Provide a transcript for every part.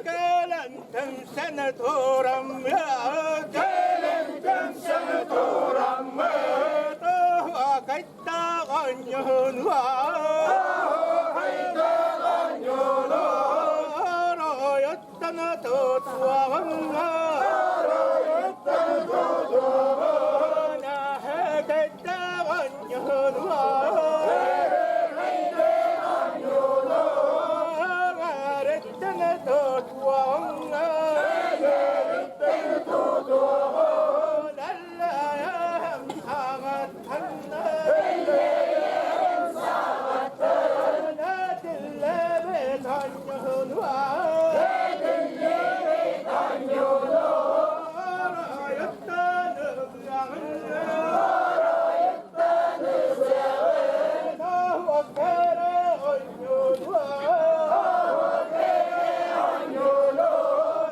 Кэлэн түмсэн тураммыт, кэлэн түмсэн тураммыт, кайта оонньуунуа, кайта оонньуунуа, оройуттан тутуоҕуҥҥа, оройуттан тутуоҕуҥ, кайта оонньуунуа, кайта оонньуунуа, эриттэн тутуоҕуҥҥа, эриттэн тутуоҕуҥ, Аллаһым саҕаттан, Этиллэбит оонньуунуа, этиллэбит оонньуунуа, оройуттан ылыаҕыҥ, оройуттан ылыаҕыҥ, оһуокара оонньуунуа, оһуокара оонньуунуа,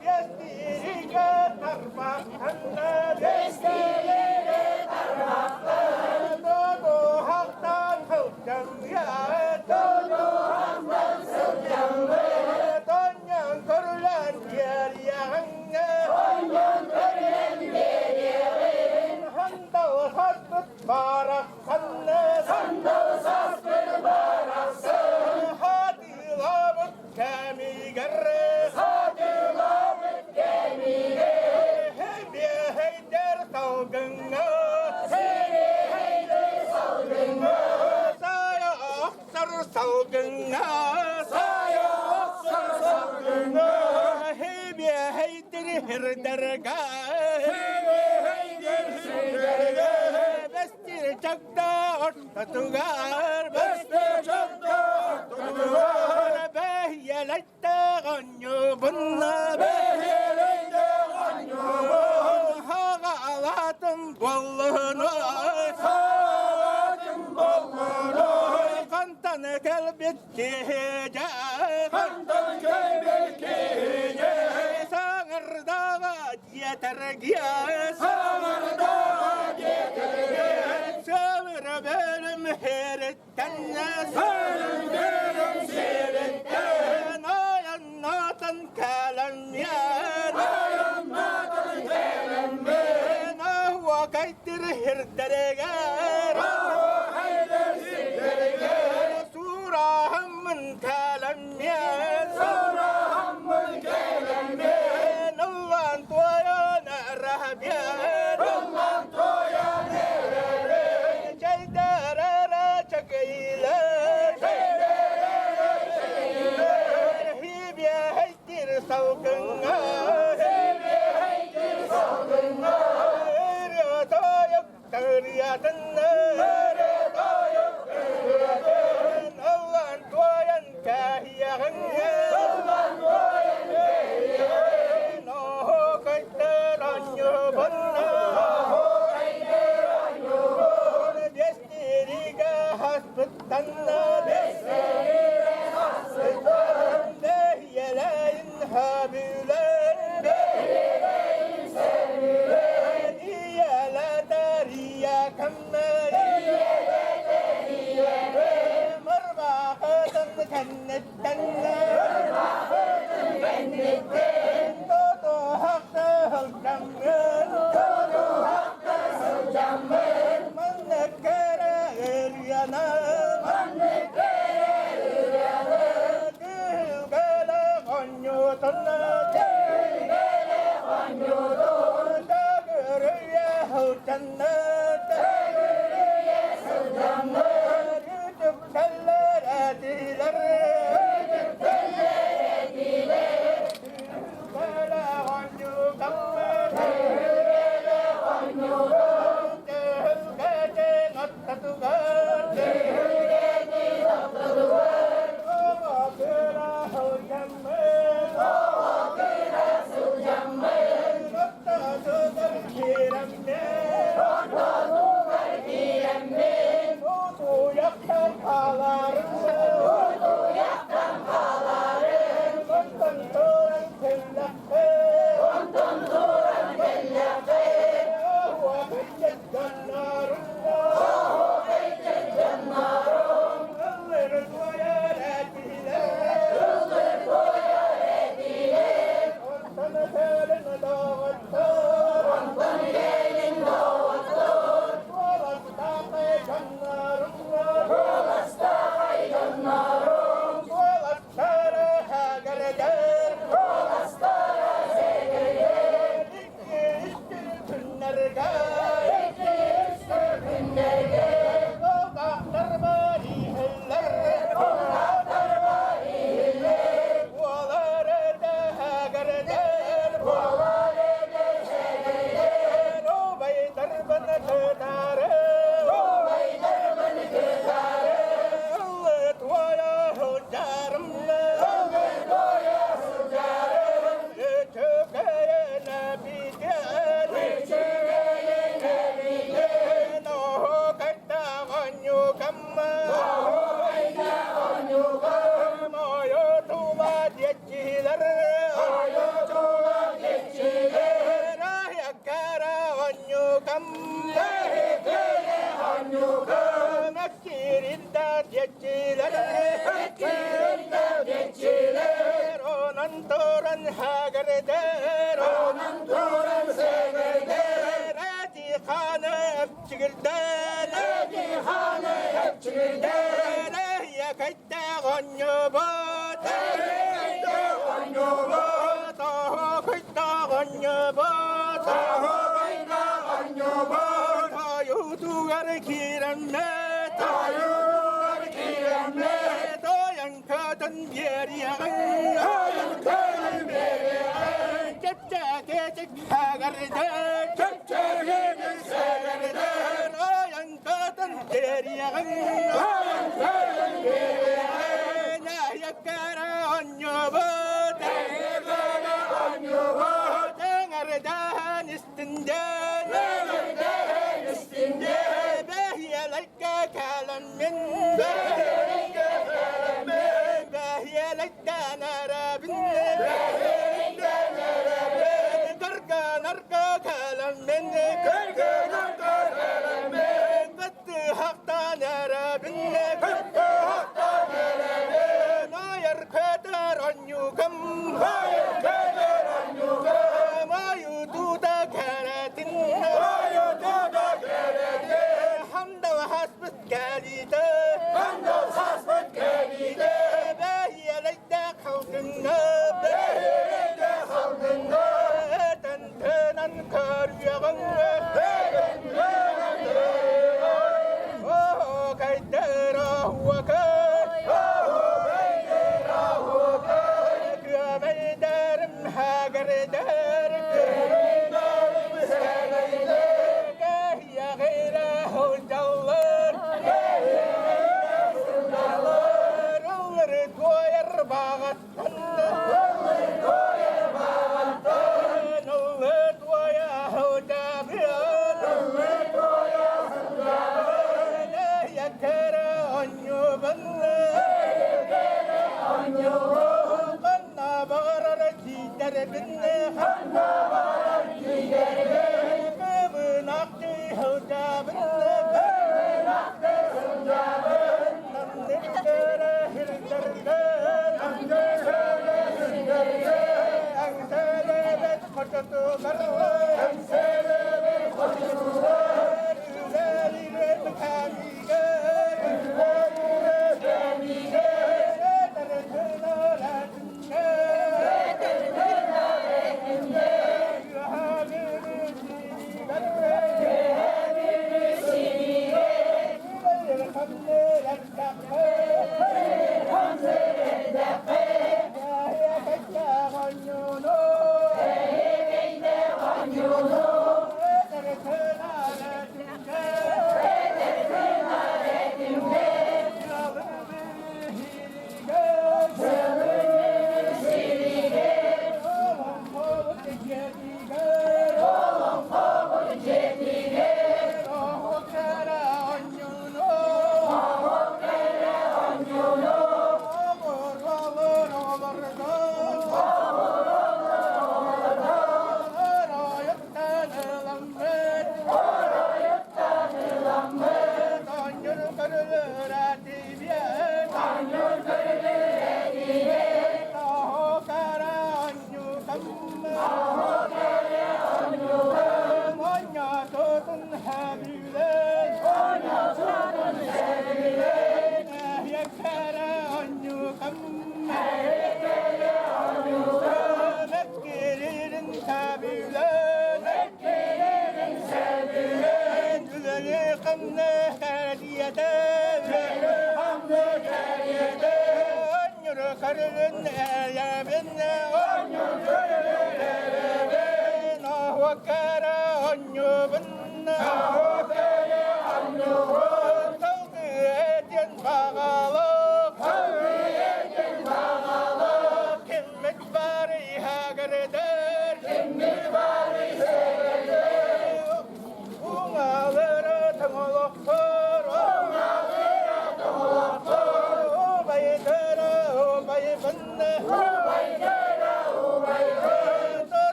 биэстиригэ тарбахтанна, биэстиригэ тарбахтан, тутуһахтан сылдьаммыт, тутуһахтан сылдьаммыт, тонньон көрүлэн биэриэҕиҥ, тонньон көрүлэн биэриэҕиҥ, сандал саспыт барахсан, сандал саспыт барахсан, хатыылабыт кэмигэр, хатыылабыт кэмигэр, биэһэйдэр салгыҥҥа, сибиэһэйдэр салгыҥҥа, сайа охсор салгыҥҥа, сайа охсор салгыҥҥа, биэһэйдэр сирдэргэ, сибиэһэйдэр сирдэргэ, бэстир чагда ортотугар, бэстир чагда ортотугар, бэйэлэттэ оонньуубунна, бэйэлэттэ оонньуубун, хаҕалаатым буоллунуй, хаҕалаатым буоллунуй, хантан кэлбит киһи хантан кэлбит киһи саҥардаҕа диэтэргиэ, саҥардаҕа диэтэргиэ, сылыр бөлүм һириттэн, сылыр бөлүм сириттэн, айаннатан кэлэммиэн, айаннатан кэлэммиэн, оһуокайтыр сирдэригэр, оһуокайтыр сирдэригэр, сураһыммын кэлэммиэн, сураһыммын кэлэммиэн, ыллаан туойан эрэһэбиэн, ыллаан туойан эрэбиэн, чэйдэрэрэ чэкэйлэр, чэйдэрэрэ чэкэйлэр, хибиэһэйдир салгыҥҥа, хибиэһэйдир салгыҥҥа, ырыа тойук ырыатын, ырыа тойук ырыатын, ыллаан туойан кэһиэҕиҥ, ыллаан туойан кэһиэҕиҥ, оһуокайдар оонньуубун, оһуокайдар оонньуубун, биэстиригэ хаспыттан, биэстиригэ хаспыттан, бэйэлэйин сөбүлээн, бэйэлэйин сөбүлээн, ийэлэтэрийэ кэммэр, ийэлэтэрийэ мырбаахытын кэнниттэн, мырбаахытын кэнниттэн, тутуһахта сылдьаммын, тутуһахта сылдьаммын, маннык кэрэ ырыаны, маннык кэрэ ырыаны, түһүлгэлэ оонньуутун, түһүлгэлэ оонньуутун, төгүрүйэ сылдьаннар, төгүрүйэ сылдьаннар, үтүктэллэр этилэр, үтүктэллэр этилэр, түһүлгэлэ оонньууталлар, түһүлгэлэ оонньуутун, түһүлгэтин ортотугар, түһүлгэтин ортотугар, оҕо кыра сылдьаммын, оҕо кыра сылдьаммын, ортотугар киирэммин, ортотугар киирэммин, утуйахтан хааларын, утуйахтан хааларын, онтон туран кэллэххин, онтон туран кэллэххин, оһуохайдьыт дьоннорун, оһуохайдьыт дьоннорун, ыллыр туойар. Онон туран хагырдыр, онон туран сэгэрдэр, Эти-ханы өпчүгүрдэн, эти-ханы өпчүгүрдэн, Эйэкэйдэ оонньуубут, эйэкэйдэ оонньуубут, Оһокуйда оонньуубут, оһокуйда оонньуубут, Тойутугар киирэммит, тойутугар киирэммит, Тойон көтөн биэриэҕиҥ, тойон көтөн биэриэҕиҥ, Чэпчэкитик сэгэрдэр, чэпчэкитик сэгэрдэр, Тойон көтөн биэриэҕиҥ, тойон көтөн биэриэҕиҥ, Эйэккэрэ оонньуубут, эйэккэрэ оонньуубут, Эҥэрдээн истиндэн, эҥэрдээн истиндэн, Бэһиэлэйгэ кэлэммин, бэһиэлэйгэ кэлэммин, Бэһиэлэйдээн эрэбин, бэһиэлэйдээн эрэбин, Кыргынарга кэлэммин, кыргынарга кэлэммин, Быттыһахтан эрэбин, быттыһахтан эрэбин, Айар көтөр онньугум, айар көтөр онньугум, Айутута кэрэтин, айутута кэрэтин, Хамдалаһаспыт кэлиитэ, хамдалаһаспыт кэлиитэ, Бэһиэлэйдэ халгыҥҥа, бэһиэлэйдэ халгыҥҥа, Этэн тынан көрүөҕүҥ, этэн тынан көрүөҕүҥ, Оһуокайдыр оһуокай, оһуокайдыр оһуокай, Күөмэйдэрим хагырдар, күөмэйдэрим сэгэрдэр, Кэһиэҕирэ сылдьаллар, кэһиэҕирэ сылдьаллар, Ыллыры туойар баҕаттан, ыллыры туойар баҕаттан, Ыллы туойа сылдьабыт, ыллы туойа сылдьабыт, Эйэккэрэ оонньуубун, эйэккэрэ оонньуубун, Ханна баҕарар тиийдэрбин, ханна баҕарар тиийдэрбин, Кыбынахтыы сылдьабын, кыбынахтыы сылдьабын, Намнык көрө сирдэргэр, намнык көрө сирдэргэр, Эҥсэлэбэт хочотугар, эҥсэлэбэт хочотугар, Үлэлиир кэмигэр, үлэлиир кэмигэр, Этэр тылар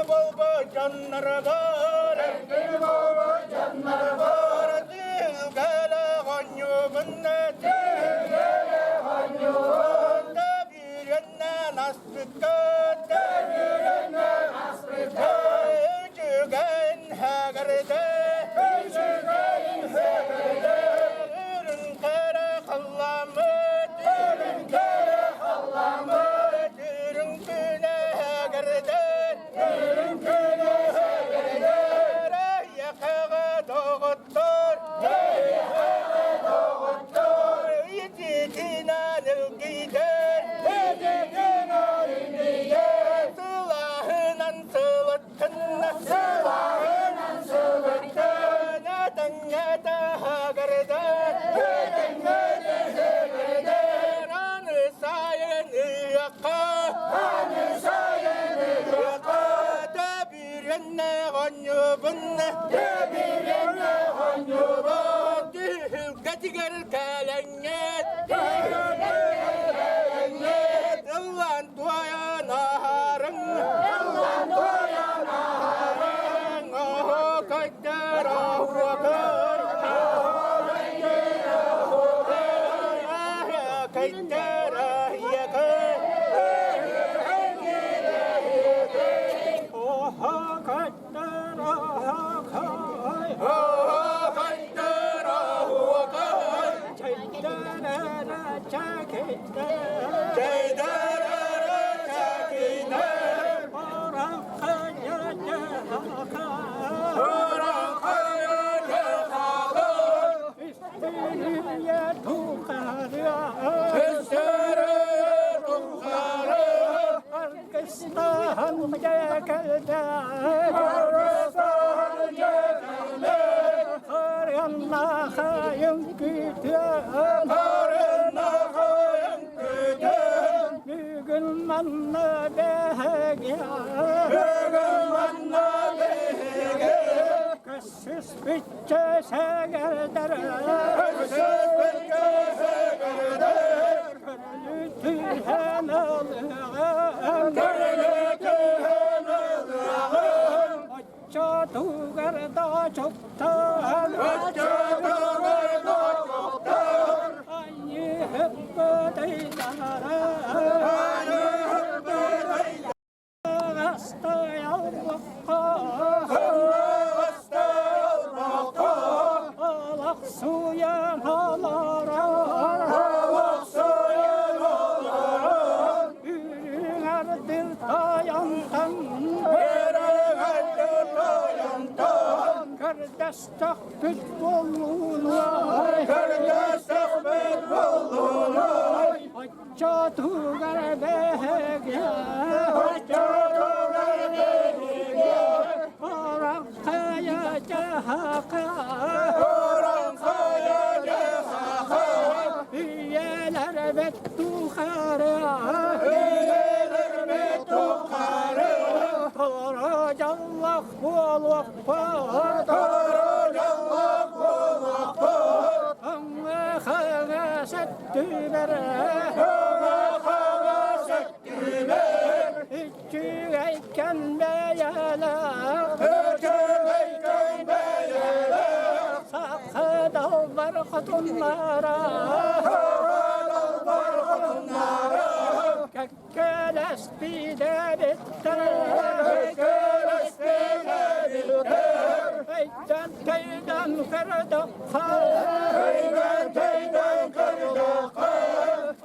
болбо дьоннорбор, Эркини болбо дьоннорбор, Тыылгала хонньубун, Тыылгала хонньубун, Тэбиирэннэн аспыкка, Тэбиирэннэн аспыкка, Үчүгэн хагырда, Үчүгэн хагырда, Үрүҥ хара халламмыт, Үрүҥ хара халламмыт, Үрүҥ күнэ хагырда, Үрүҥ күнэ хагырда, Эйэхэҕэ доҕоттор, Эйэхэҕэ доҕоттор, Ититинэн илгийдэр, Ититинэн илгийдэр, Сылааһынан сылыттынна, Сылааһынан сылыттынна, Тэҥҥэ таһагарда, Тэҥҥэ таһагарда, Аны сайын ыйыахха, Аны сайын ыйыахха, Тэбиирэннэ оонньуубун, Тэбиирэннэ оонньуубун, Түһүлгэтигэр кэлэҥҥит, Түһүлгэтигэр кэлэҥҥит, Ыллаан туойан аһарыҥ, Ыллаан туойан аһарыҥ, Оһуокайдар оһуокай, Оһуокайдар оһуокай, Оһуокайдар оһуокай, Оһуокайдар оһуокай, Оһуокайдар оһуокай, Чэйдэрэрэ чэкэйдэр, Чэйдэрэрэ чэкэйдэр, Ораххайа дьаһаха, Ораххайа дьаһаха, Истэрийэ тухары, Истэрийэ тухары, Аргыстаһан дьэ кэлдэ, Аргыстаһан дьэ кэлдэ, Харыаннаахайын күүтүөн, Харыаннаахайын күүтүөн, Бүгүн манна бэһэгэ, Бүгүн манна бэһэгэ, Көссүспүччэ сэгэрдэр, Көссүспүччэ сэгэрдэр, Көрүлү түһэн ылыаҕым, Көрүлү түһэн ылыаҕым, Оччотугар да чуптан, Оччотугар да чуптан, Айыһыппыт ыйдара, Айыһыппыт ыйдара, Көрдөстөхпүт буоллунай, көрдөстөхпүт буоллунай, Оччотугар бэһэгэ, оччотугар бэһэгэ, Ораххайа дьаһаха, Ораххайа дьаһаха, Үйэлэр бэт тухары, Үйэлэр бэт тухары, Торо дьоллох буолуохпут, Торо дьоллох буолуохпут, Өҥө Үчүгэйкэн бэйэлээх Үчүгэйкэн бэйэлээх Саха далбар хотуннара Саха далбар хотуннара Кэккэлэспидэбиттэр Кэккэлэспидэбиттэр Өйдөн төйдөн көрдөххө Өйдөн төйдөн көрдөххө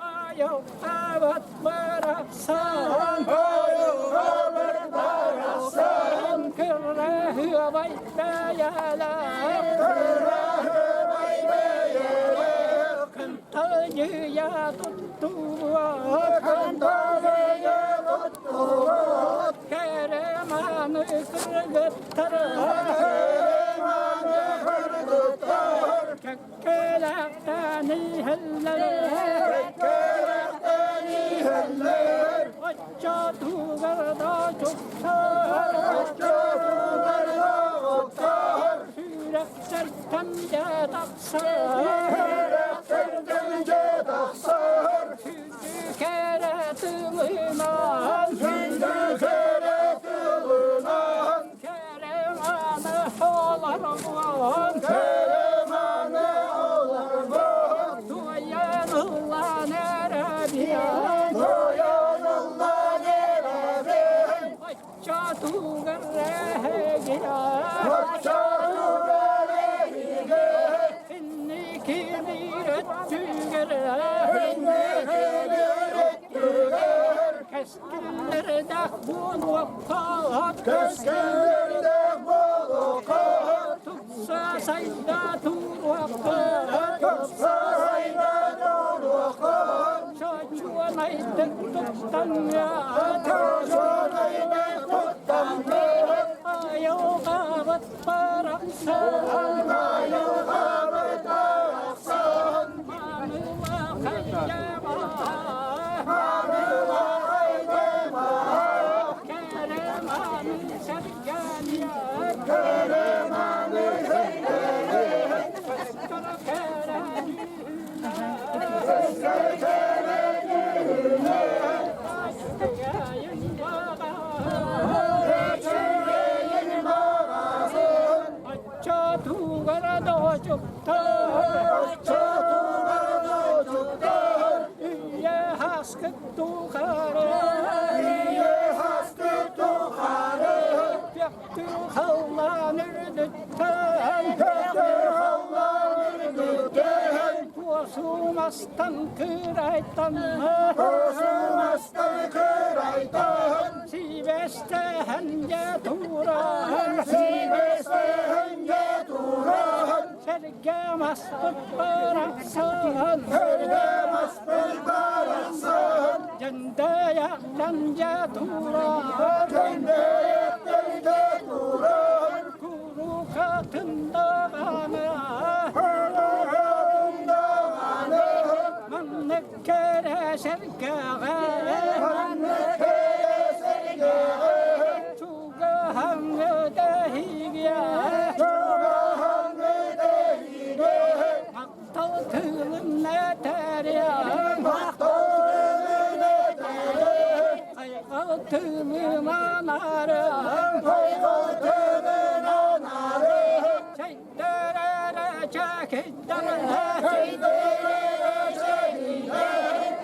Айылҕабыт барахсан Айылҕабыт барахсан Кыраһыабай бэйэлээх Кыраһыабай бэйэлээх Кынтаньыйа туттубут Кынтаньыйа туттубут Кэрэ мааны кыргыттар Кэрэ мааны кыргыттар Кэккэлэхтэн иһэллэр Кэккэлэхтэн иһэллэр Оччотугар да чуптар Оччотугар да чуптар Сүрэхтэртэн дьэ тахсар Сүрэхтэртэн дьэ тахсар Сүндү кэрэ тылынан Сүндү кэрэ тылынан олоробун. Кэрэманы олорбут. Туойан ыллаан эрэбиэн. Туойан ыллаан эрэбин. Оччотугар эһигиэ. Оччотугар эһиги. Инникилиир өттүгэр. Инникилиир өттүгэр. Кэскиллэрдээх буолуохха. Кэскиллэрдээх буолуохха. Тупса сайда туруохха. Тупса сайда туруохха. Чочуонайдык туттаҥҥа. Чочуонайдык туттаҥҥа. Айылҕабыт барахсан. Айылҕабыт барахсан. Маанылаах эйгэҕэ. Маанылаах эйгэҕэ. Кэрэ мааны сэргэниэ. Кэрэ мааны сэргэниэ. Көстөр кэрэ дьүһүнэ. Көстөр кэрэ дьүһүнэ. Үчүгэйин баҕа. Үчүгэйин баҕасын. Оччотугар дочуктар. Оччотугар дочуктар. Үйэ хаскыт тухары. Үйэ хаскыт тухары. Пөхтүр халлаан үрдүттэн. Пөхтүр халлаан үрдүттэн. Куосумастан кырайтан. Куосумастан кырайтан. Сибэстэһэн дьэ туран. Сибэстэһэн дьэ туран. Сэргэ маспыт барахсан. Сэргэ маспыт барахсан. Дьэндэйэхтэн дьэ туран. Дьэндэйэхтэн дьэ туран. Курукатын даҕаны. Курукатын даҕаны. Маннык кэрэ сэргэҕэ. Маннык кэрэ сэргэҕэ. Чугаһаҥҥы дэһигэ. Чугаһаҥҥы дэһигэ. Махтал тылын этэрин. Махтал тылын этэрин. Хайҕал тылын анарын. Хайҕал тылын анарын. Чэйдэрэрэ чэкэйдэрэ. Чэйдэрэрэ чэкэйдэрэ.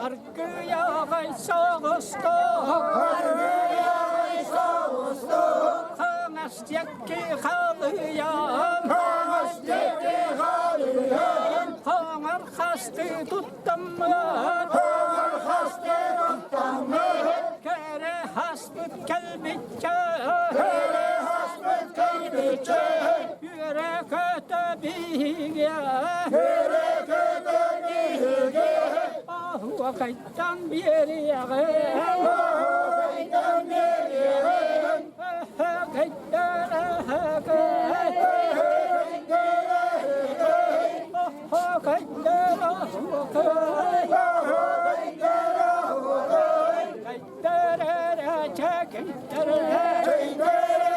Аргыйаҕай соҕустук. Аргыйаҕай соҕустук. Хаҥас диэки халыйан. Хаҥас диэки халыйан. Хоҥор хасты туттаммыт. Хоҥор хасты туттаммыт. Кэрэ хаспыт кэлбиччэ. Кэрэ хаспыт кэлбиччэ. Үөрэ көтө биһигэ. Үөрэ көтө биһигэ. Оһуокайтан биэриэҕин. Оһуокайтан биэриэҕин. Өһөкөйдөрөһөкөй. Өһөкөйдөрөһөкөй. Оһуокайдөрөһөкөй. Оһуокайдөрөһөкөй. Кэйтэрэрэ чэкэйтэрэрэ. Чэйдэрэ.